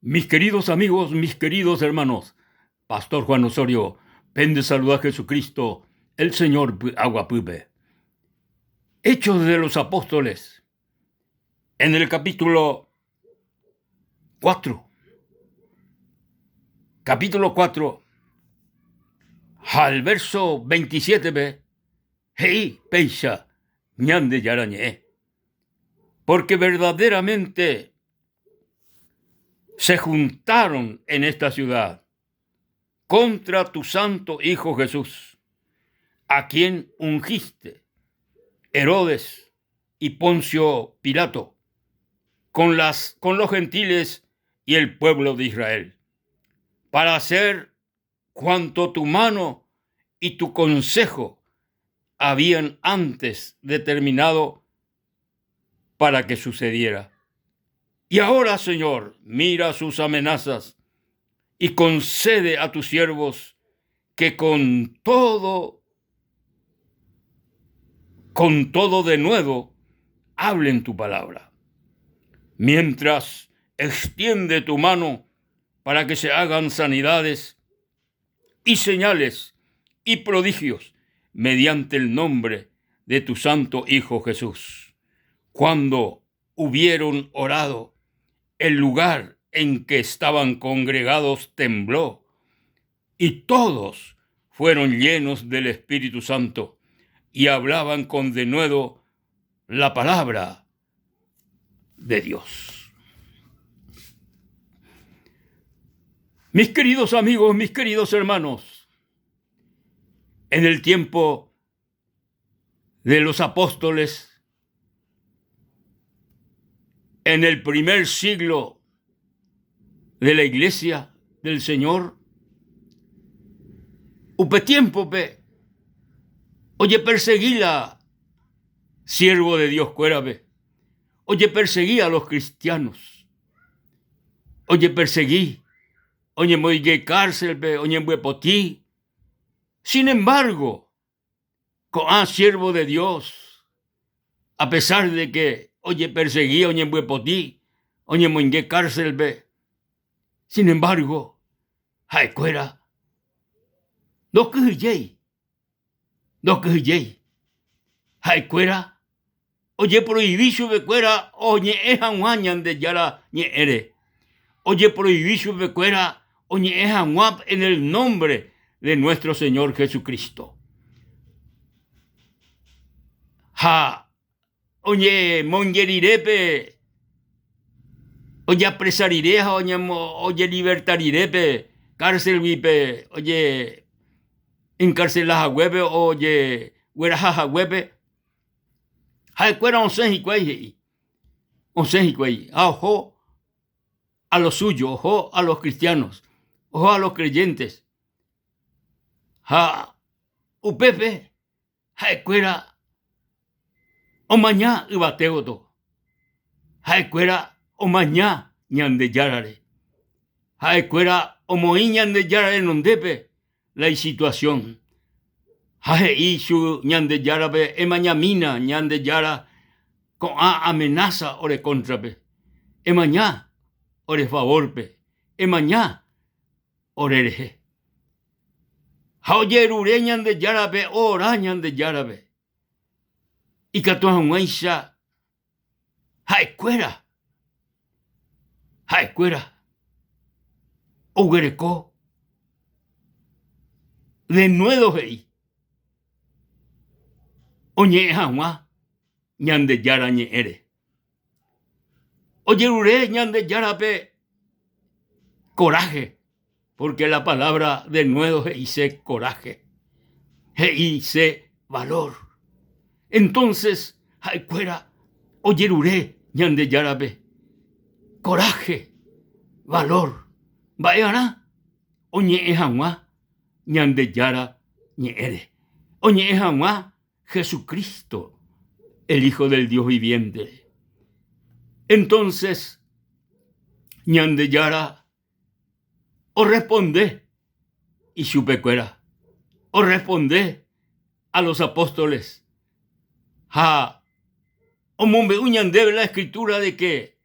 Mis queridos amigos, mis queridos hermanos, Pastor Juan Osorio, pende saluda Jesucristo, el Señor py'aguapýpe. Hechos de los Apóstoles, en el capítulo 4. Capítulo 4, al verso 27-pe, he'i péicha Ñandejára Ñe'ẽ. Porque verdaderamente se juntaron en esta ciudad contra tu santo Hijo Jesús, a quien ungiste, Herodes y Poncio Pilato, con, las, con los gentiles y el pueblo de Israel, para hacer cuanto tu mano y tu consejo habían antes determinado para que sucediera. Y ahora, Señor, mira sus amenazas y concede a tus siervos que con todo, con todo de nuevo, hablen tu palabra. Mientras extiende tu mano para que se hagan sanidades y señales y prodigios mediante el nombre de tu santo Hijo Jesús. Cuando hubieron orado, el lugar en que estaban congregados tembló, y todos fueron llenos del Espíritu Santo y hablaban con denuedo la palabra de Dios. Mis queridos amigos, mis queridos hermanos, en el tiempo de los apóstoles, en el primer siglo de la iglesia del Señor, upe tiémpope ojepersegui la siervo de Dios kuérape, ojepersegui a los cristianos, ojepersegui, oñemoige cárcelpe, oñembyepotĩ. Sin embargo, ko'ã siervo de Dios, a pesar de que ojepersegui, oñembyepotĩ, oñemoinge cárcelpe, sin embargo, ha'ekuéra ndokyhyjéi. Ndokyhyjéi. Ha'ekuéra ojeproivi chupekuéra oñe'ẽ hag̃ua Ñandejára ñe'ẽre. Ojeproivi chupekuéra oñe'ẽ hag̃ua en el nombre de nuestro Señor Jesucristo. Ha oñemonge rire pe ojeapresa rire ha ojeliberta rire pe cárcelgui pe oje encarcela haguépe ojegueraha haguépe, ha'ekuéra osẽ hikuái he'i, osẽ hikuái ha oho a lo suyo, oho a los cristianos, oho a los creyentes ha upépe Ha'ekuéra omaña yvate gotyo, ha'ekuéra omaña Ñandejárare, ha'ekuéra omoĩ Ñandejára renondépe la isituasión ha he'i chu Ñandejárape, Emañamína Ñandejára ko'ã amenása ore kóntrape, emaña ore favórpe, emaña orerehe. Ha ojerure Ñandejárape oora Ñandejárape, ikatu hag̃uáicha ha'ekuéra, ha'ekuéra oguereko denuedo he'i oñe'ẽ hag̃ua Ñandejára ñe'ẽre. Ojerure Ñandejárape coraje, porque la palabra denuedo he'ise coraje, he'ise valor. Entonces ha'ekuéra ojerure Ñandejárape coraje, valor, mba'e'arã oñe'ẽ hag̃ua Ñandejára ñe'ẽre, oñe'ẽ hag̃ua Jesucristo, el Hijo del Dios viviente. Entonces, Ñandejára orresponde ichupekuéra, orresponde a los apóstoles ha omombe'u ñandéve la escritura de que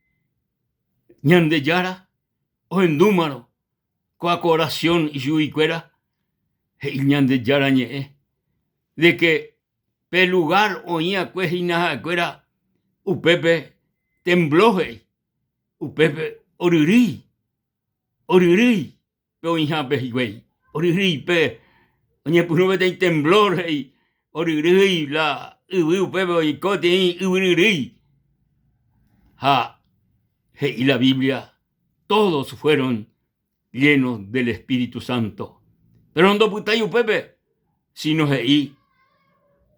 Ñandejára. Ohendúmarõ ko'ã ko oración ichuguikuéra, he'i Ñandejára Ñe'ẽ, de que pe lugar oĩ'akue hína ha'ekuéra upépe tembló he'i, upépe oryrýi, oryrýi pe oĩhápe hikuái, oryrýi pe oñepyrũ peteĩ temblor he'i, oryrýi la yvy upépe oiko peteĩ yvyryrýi. Ha he'i la Biblia, todos fueron llenos del Espíritu Santo. Pero ndopytái upépe, sino he'i,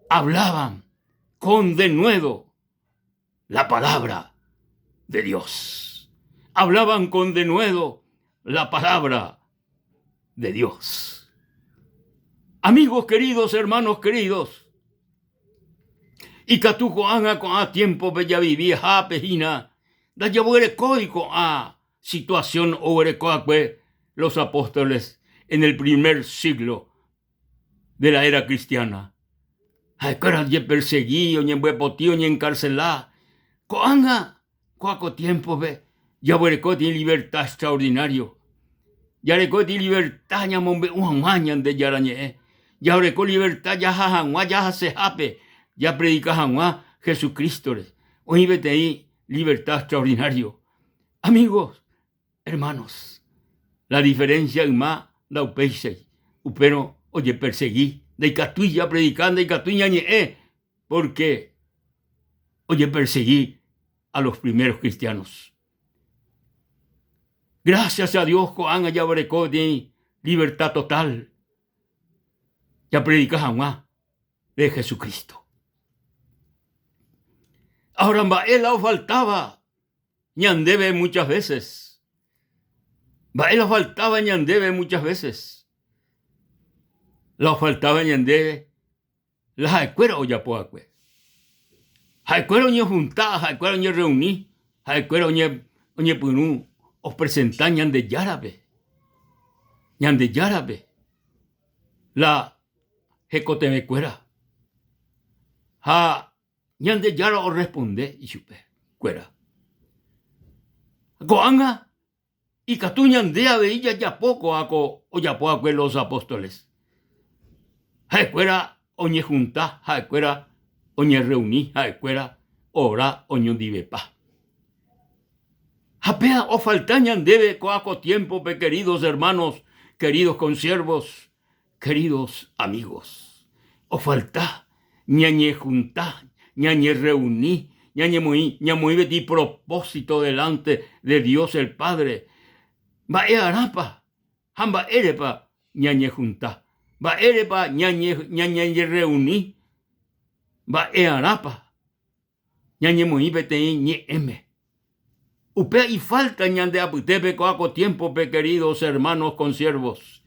hablaban con denuedo la palabra de Dios. Hablaban con denuedo la palabra de Dios. Amigos queridos, hermanos queridos, ikatu ko'ág̃a ko'ã tiémpope javivi hápe hína ndajaguerekói ko'ã situación oguereko'akue los apóstoles en el primer siglo de la era cristiana. Ha'ekuéra ojepersegi, oñembyepoti, oñenkarcela. Ko'ág̃a ko'ã ko tiémpope jaguereko peteĩ libertad extraordinario. Jareko peteĩ libertad ñamombe'u hag̃ua Ñandejára Ñe'ẽ. Jareko libertad jaha hag̃ua jahasehápe japredika hag̃ua Jesucristo-re. Oĩ peteĩ libertad extraordinario. Amigos, hermanos, la diferencia yma ndaupéichai. Upérõ ojepersegi, ndaikatúi japredika, ndaikatúi ñañe'ẽ, porque ojepersegi a los primeros cristianos. Gracias a Dios ko'ág̃a jaguereko peteĩ libertad total japredika hag̃ua de Jesucristo. Ahora mba'e la ofaltáva ñandéve muchas veces? Mba'e la ofaltáva ñandéve muchas veces? La ofaltáva ñandéve la ha'ekuéra ojapo va'ekue. Ha'ekuéra oñehunta, ha'ekuéra oñerreuni, ha'ekuéra oñepyrũ opresenta Ñandejárape, Ñandejárape la hekotevẽkuéra. Ha Ñandejára orresponde ichupe kuéra. Ko'ág̃a ikatu ñande avei jajapo ko'ã ko ojapo va'ekue los apóstoles. Ha'ekuéra oñehunta, ha'ekuéra oñerreuni, ha'ekuéra ora oñondivepa. Ha péa ofalta ñandéve ko'ã ko tiémpope, queridos hermanos, queridos consiervos, Queridos amigos, ofalta ñañejunta, ñañerreuni, ñañemoĩ, ñamoĩ peteĩ propósito delante de Dios el Padre. Mba'e arãpa ha mba'érepa ñañejunta? Mba'érepa ñañerreuni? Mba'e arãpa ñañemoĩ peteĩ ñe'ẽme. Upéva ifálta ñande apytépe ko'ã ko tiémpope, queridos hermanos consiervos,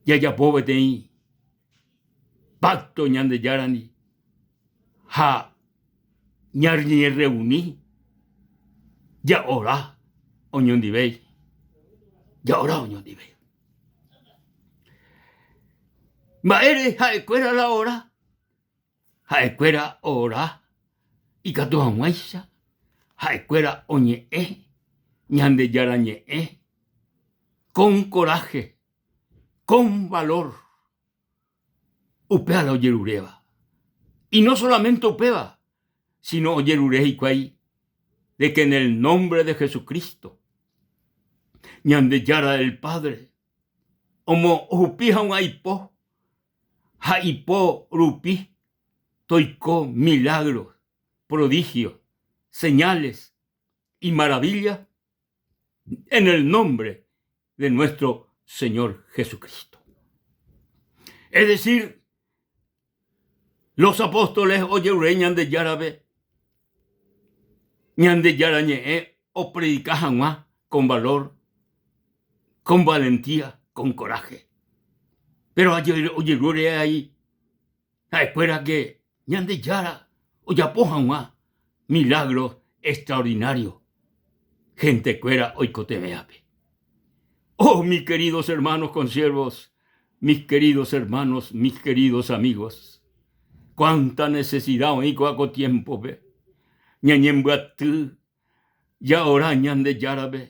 jajapo peteĩ pacto Ñandejárandi ha ñañerreuni ja'ora oñondivéi, ja'ora oñondivéi. Mba'ére ha'ekuéra la ora? Ha'ekuéra ora ikatu hag̃uáicha ha'ekuéra oñe'ẽ Ñandejára Ñe'ẽ con coraje, con valor. Upéva la ojeruréva. Y no solamente upéva, sino ojerure hikuái de que en el nombre de Jesucristo, Ñandejára el Padre, omohupi hag̃ua ipo ha ipo rupi toiko milagros, prodigios, señales y maravillas en el nombre de nuestro Señor Jesucristo. Es decir, los apóstoles ojerure Ñandejárape Ñandejára ñe'ẽ opredika hag̃ua con valor, con valentía, con coraje. Pero ojerure ai ha'ekuéra que Ñandejára ojapo hag̃ua milagros extraordinarios gentekuéra oikotevẽvape. Oh, mis queridos hermanos consiervos, mis queridos hermanos, mis queridos amigos, cuánta necesidad oĩ ko'a ko tiémpope ñañembyaty ja'ora Ñandejárape.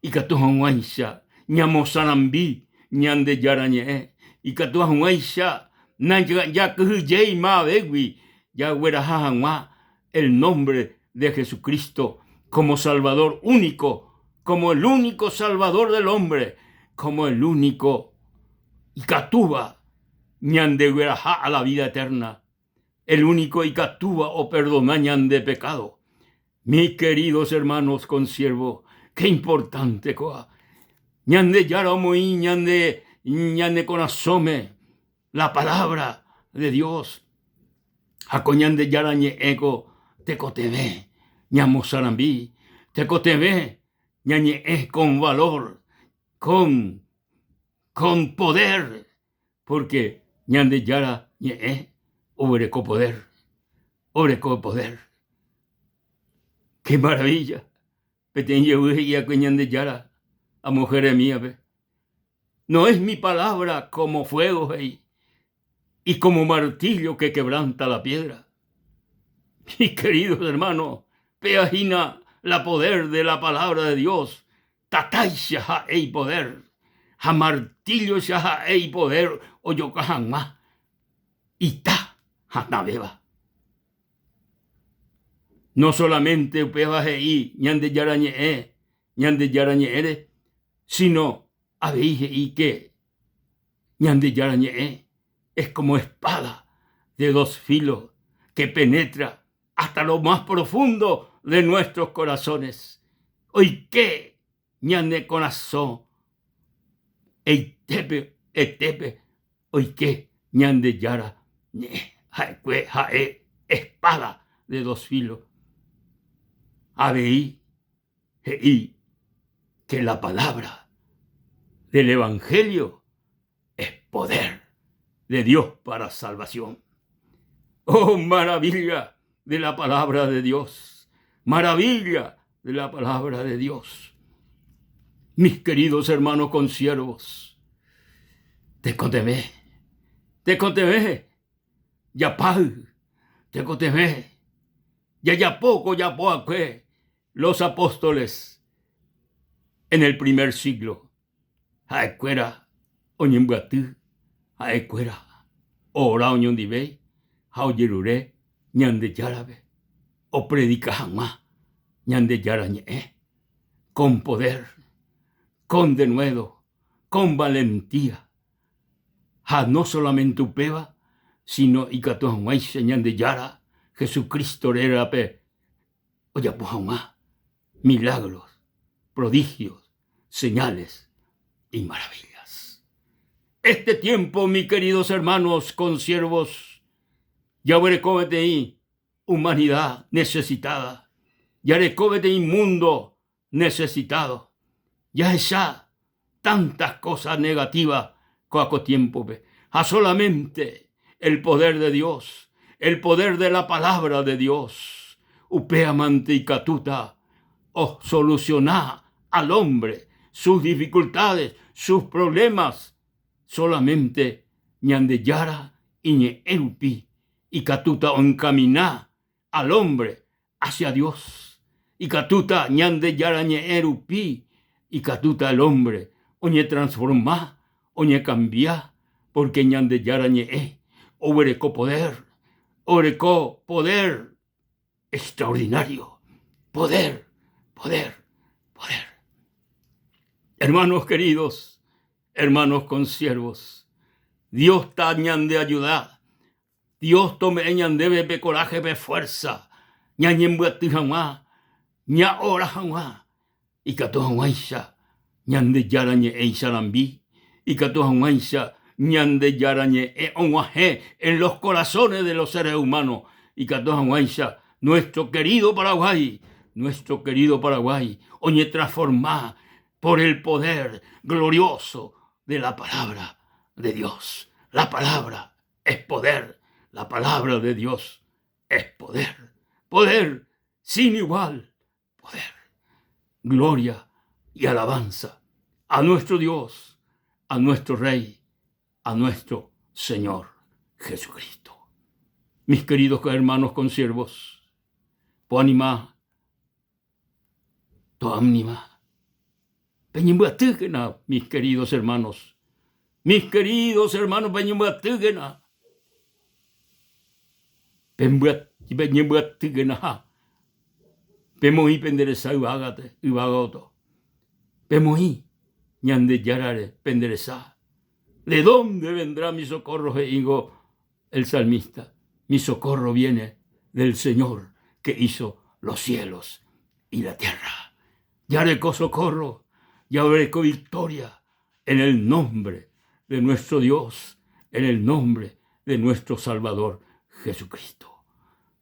Ikatu hag̃uáicha ñamosarambi Ñandejára Ñe'ẽ, ikatu hag̃uáicha jakyhyjéi mavégui jagueraha hag̃ua el nombre de Jesucristo como Salvador único, como el único Salvador del hombre, como el único ikatúva ñandegueraha a la vida eterna, el único ikatúva operdona ñande pecado. Mis queridos hermanos consiervos, qué importante kóa. Ñandejára omoĩ ñande ñane korasõme la palabra de Dios. Ha ko Ñandejára ñe'ẽ ko tekotevẽ ñamosarambi, tekotevẽ ñañe'ẽ con valor, con, con poder, porque Ñandejára ñe'ẽ oguereko poder, oreko poder. ¡Qué maravilla! Peteĩ jevy he'i'akue Ñandejára amo Jeremíaspe, No es mi palabra como fuego, he'i, y como martillo que quebranta la piedra. Mis queridos hermanos, péa hína la poder de la palabra de Dios, tatáicha ha'e ipoder, ha martílloicha ha'e ipoder ojoka hag̃ua ita hatãvéva. No solamente upéva he'i Ñandejára Ñe'ẽ, Ñandejára Ñe'ẽre, sino avei he'i que Ñandejára Ñe'ẽ es como espada de dos filos que penetra hasta lo más profundo de nuestros corazones. Oike ñane korasõ eitépe, etépe oike Ñandejára Ñe'ẽ. Ha'ekue ha'e espada de dos filos. Avei he'i que la palabra del Evangelio es poder de Dios para salvación. Oh, maravilla de la palabra de Dios! Maravilla de la palabra de Dios. Mis queridos hermanos consiervos, tekotevẽ, tekotevẽ, japáy, tekotevẽ, jajapo ko ojapo'akue los apóstoles en el primer siglo. Ha'ekuéra oñembyaty, ha'ekuéra oora oñondive ha ojerure Ñandejárape opredika hag̃ua Ñandejára Ñe'ẽ con poder, con denuedo, con valentía. Ha no solamente upéva, sino ikatu hag̃uáicha Ñandejára Jesucristo rérape ojapo hag̃ua milagros, prodigios, señales y maravillas. Este tiempo, mis queridos hermanos consiervos, jaguereko peteĩ humanidad necesitada, jareko peteĩ mundo necesitado, jahecha tantas cosas negativas ko'ã ko tiempo-pe, ha solamente el poder de Dios, el poder de la palabra de Dios, upévamante ikatúta osoluciona al hombre sus dificultades, sus problemas, solamente Ñandejára iñe'ẽ rupi ikatúta oencamina al hombre hacia Dios. Ikatúta Ñandejára ñe'ẽ rupi ikatúta el hombre oñetransforma, oñekambia, porque Ñandejára ñe'ẽ oguereko poder, oguereko poder extraordinario, poder, poder, poder. Hermanos queridos, hermanos consiervos, Dios ta ñande ayuda, Dios tome'ẽ ñandéve pe coraje, pe fuerza, ñañembyaty hag̃ua, ña'ora hag̃ua, ikatu hag̃uáicha Ñandejára ñe'ẽ isarambi, ikatu hag̃uáicha Ñandejára ñe'ẽ og̃uahẽ en los corazones de los seres humanos, ikatu hag̃uáicha nuestro querido Paraguay, nuestro querido Paraguay oñetransforma por el poder glorioso de la palabra de Dios. La palabra es poder, la palabra de Dios es poder, poder sin igual, poder. Gloria y alabanza a nuestro Dios, a nuestro Rey, a nuestro Señor Jesucristo. Mis queridos hermanos consiervos, poanima, toamnima. Peñembyatýkena, mis queridos hermanos. Mis queridos hermanos, peñembyatýkena. Peñembyatýkena ha pemoĩ pende resa yvágate, yvága Pemoĩ Ñandejárare pende resa. ¿De dónde vendrá mi socorro? he'íngo el salmista. Mi socorro viene del Señor que hizo los cielos y la tierra. Jareko socorro, jareko victoria en el nombre de nuestro Dios, en el nombre de nuestro Salvador Jesucristo.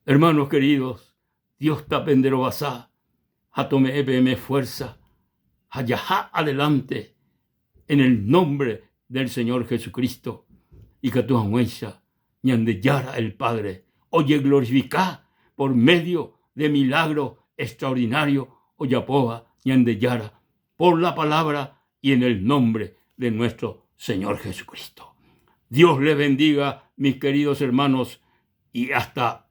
Hermanos queridos, Dios tapenderovasa ha tome'ẽ peẽme fuerza ha jaha adelante en el nombre del Señor Jesucristo ikatu hag̃uáicha Ñandejára el Padre ojeglorifika por medio de milagro extraordinario ojapóva Ñandejára por la palabra y en el nombre de nuestro Señor Jesucristo. Dios les bendiga, mis queridos hermanos, y hasta